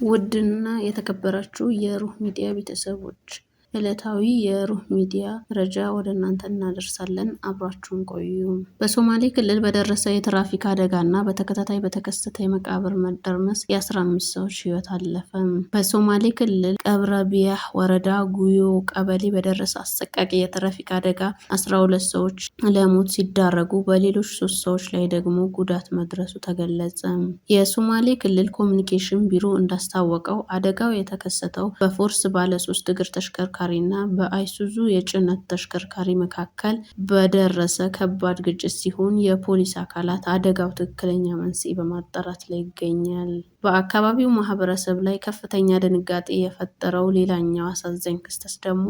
ውድና የተከበራችሁ የሩህ ሚዲያ ቤተሰቦች፣ ዕለታዊ የሩህ ሚዲያ መረጃ ወደ እናንተ እናደርሳለን። አብራችሁን ቆዩ። በሶማሌ ክልል በደረሰ የትራፊክ አደጋና በተከታታይ በተከሰተ የመቃብር መደርመስ የ15 ሰዎች ሕይወት አለፈ። በሶማሌ ክልል ቀብረ ቢያህ ወረዳ ጉዮ ቀበሌ በደረሰ አሰቃቂ የትራፊክ አደጋ 12 ሰዎች ለሞት ሲዳረጉ በሌሎች ሶስት ሰዎች ላይ ደግሞ ጉዳት መድረሱ ተገለጸ። የሶማሌ ክልል ኮሚኒኬሽን ቢሮ እንዳስታወቀው አደጋው የተከሰተው በፎርስ ባለሶስት እግር ተሽከርካሪና በአይሱዙ የጭነት ተሽከርካሪ መካከል በደረሰ ከባድ ግጭት ሲሆን የፖሊስ አካላት አደጋው ትክክለኛ መንስኤ በማጣራት ላይ ይገኛል። በአካባቢው ማህበረሰብ ላይ ከፍተኛ ድንጋጤ የፈጠረው ሌላኛው አሳዛኝ ክስተት ደግሞ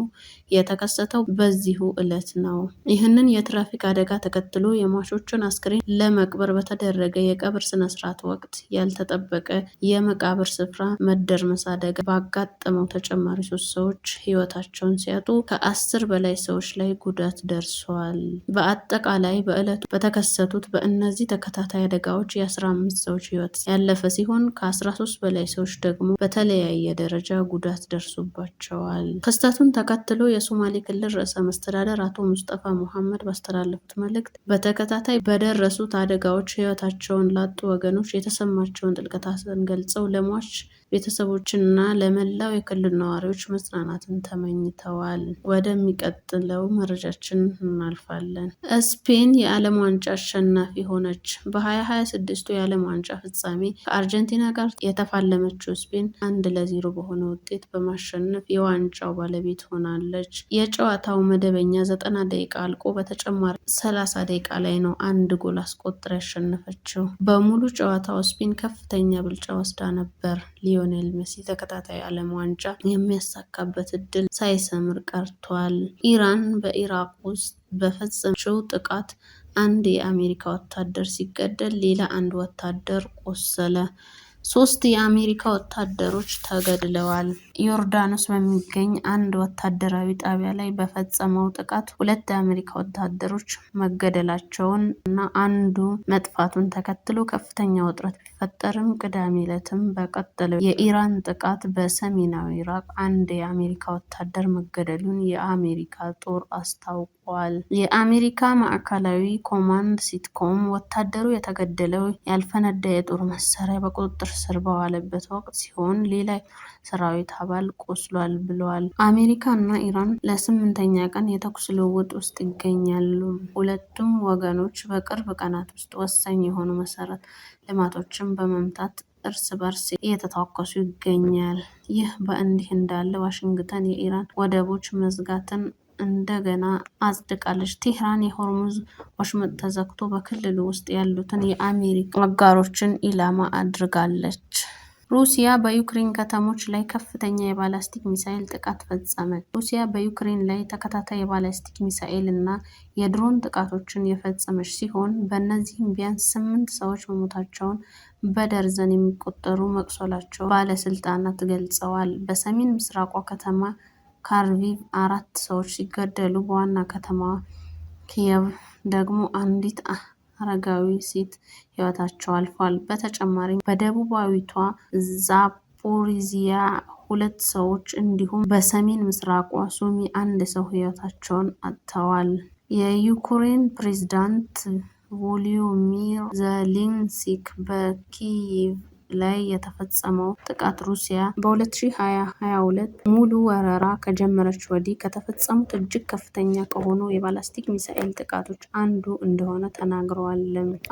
የተከሰተው በዚሁ ዕለት ነው። ይህንን የትራፊክ አደጋ ተከትሎ የሟቾችን አስክሬን ለመቅበር በተደረገ የቀብር ስነስርዓት ወቅት ያልተጠበቀ የመቃብር ስፍራ መደርመስ አደጋ ባጋጠመው ተጨማሪ ሶስት ሰዎች ህይወታቸውን ሲያጡ ከ10 በላይ ሰዎች ላይ ጉዳት ደርሷል። በአጠቃላይ በዕለቱ በተከሰቱት በእነዚህ ተከታታይ አደጋዎች የ15 ሰዎች ህይወት ያለፈ ሲሆን ከ13 በላይ ሰዎች ደግሞ በተለያየ ደረጃ ጉዳት ደርሶባቸዋል። ክስተቱን ተከትሎ የሶማሌ ክልል ርዕሰ መስተዳደር አቶ ሙስጠፋ ሙሐመድ ባስተላለፉት መልእክት በተከታታይ በደረሱት አደጋዎች ህይወታቸውን ላጡ ወገኖች የተሰማቸውን ጥልቅ ሐዘን ገልጸው ለሟች ቤተሰቦችና ለመላው የክልል ነዋሪዎች መጽናናትን ተመኝተዋል። ወደሚቀጥለው መረጃችን እናልፋለን። ስፔን የዓለም ዋንጫ አሸናፊ ሆነች። በ2026ቱ የዓለም ዋንጫ ፍጻሜ ከአርጀንቲና ጋር የተፋለመችው ስፔን 1-0 በሆነ ውጤት በማሸነፍ የዋንጫው ባለቤት ሆናለች። የጨዋታው መደበኛ 90 ደቂቃ አልቆ በተጨማሪ 30 ደቂቃ ላይ ነው አንድ ጎል አስቆጥራ ያሸነፈችው። በሙሉ ጨዋታው ስፔን ከፍተኛ ብልጫ ወስዳ ነበር። ሊዮኔል መሲ ተከታታይ ዓለም ዋንጫ የሚያሳካበት እድል ሳይሰምር ቀርቷል። ኢራን በኢራቅ ውስጥ በፈጸመችው ጥቃት አንድ የአሜሪካ ወታደር ሲገደል ሌላ አንድ ወታደር ቆሰለ። ሶስት የአሜሪካ ወታደሮች ተገድለዋል። ዮርዳኖስ በሚገኝ አንድ ወታደራዊ ጣቢያ ላይ በፈጸመው ጥቃት ሁለት የአሜሪካ ወታደሮች መገደላቸውን እና አንዱ መጥፋቱን ተከትሎ ከፍተኛ ውጥረት ቢፈጠርም ቅዳሜ ዕለትም በቀጠለው የኢራን ጥቃት በሰሜናዊ ኢራቅ አንድ የአሜሪካ ወታደር መገደሉን የአሜሪካ ጦር አስታውቋል። የአሜሪካ ማዕከላዊ ኮማንድ ሴንትኮም ወታደሩ የተገደለው ያልፈነዳ የጦር መሳሪያ በቁጥጥር ስር በዋለበት ወቅት ሲሆን ሌላ የጦር ሰራዊት አባል ቆስሏል ብለዋል። አሜሪካ እና ኢራን ለስምንተኛ ቀን የተኩስ ልውውጥ ውስጥ ይገኛሉ። ሁለቱም ወገኖች በቅርብ ቀናት ውስጥ ወሳኝ የሆኑ መሰረተ ልማቶችን በመምታት እርስ በርስ እየተታኮሱ ይገኛል። ይህ በእንዲህ እንዳለ ዋሽንግተን የኢራን ወደቦች መዝጋትን እንደገና አጽድቃለች። ቴህራን የሆርሙዝ ወሽመጥ ተዘግቶ በክልሉ ውስጥ ያሉትን የአሜሪካ አጋሮችን ኢላማ አድርጋለች። ሩሲያ በዩክሬን ከተሞች ላይ ከፍተኛ የባላስቲክ ሚሳኤል ጥቃት ፈጸመች። ሩሲያ በዩክሬን ላይ ተከታታይ የባላስቲክ ሚሳኤል እና የድሮን ጥቃቶችን የፈጸመች ሲሆን በእነዚህም ቢያንስ ስምንት ሰዎች መሞታቸውን በደርዘን የሚቆጠሩ መቁሰላቸውን ባለስልጣናት ገልጸዋል። በሰሜን ምስራቋ ከተማ ካርኪቭ አራት ሰዎች ሲገደሉ በዋና ከተማዋ ኪየቭ ደግሞ አንዲት አረጋዊ ሴት ሕይወታቸው አልፏል። በተጨማሪም በደቡባዊቷ ዛፖሪዚያ ሁለት ሰዎች እንዲሁም በሰሜን ምስራቋ ሱሚ አንድ ሰው ሕይወታቸውን አጥተዋል። የዩክሬን ፕሬዝዳንት ቮሎዲሚር ዜሌንስኪ በኪይቭ ላይ የተፈጸመው ጥቃት ሩሲያ በ2022 ሙሉ ወረራ ከጀመረች ወዲህ ከተፈጸሙት እጅግ ከፍተኛ ከሆኑ የባላስቲክ ሚሳኤል ጥቃቶች አንዱ እንደሆነ ተናግረዋል።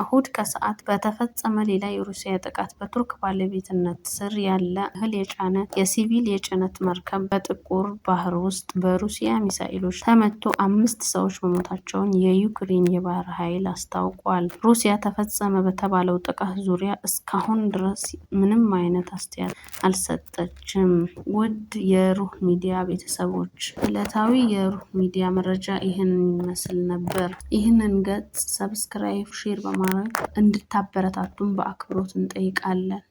እሁድ ከሰዓት በተፈጸመ ሌላ የሩሲያ ጥቃት በቱርክ ባለቤትነት ስር ያለ እህል የጫነ የሲቪል የጭነት መርከብ በጥቁር ባህር ውስጥ በሩሲያ ሚሳኤሎች ተመቶ አምስት ሰዎች መሞታቸውን የዩክሬን የባህር ኃይል አስታውቋል። ሩሲያ ተፈጸመ በተባለው ጥቃት ዙሪያ እስካሁን ድረስ ምንም አይነት አስተያየት አልሰጠችም። ውድ የሩህ ሚዲያ ቤተሰቦች፣ ዕለታዊ የሩህ ሚዲያ መረጃ ይህንን ይመስል ነበር። ይህንን ገጽ subscribe፣ share በማድረግ እንድታበረታቱን በአክብሮት እንጠይቃለን።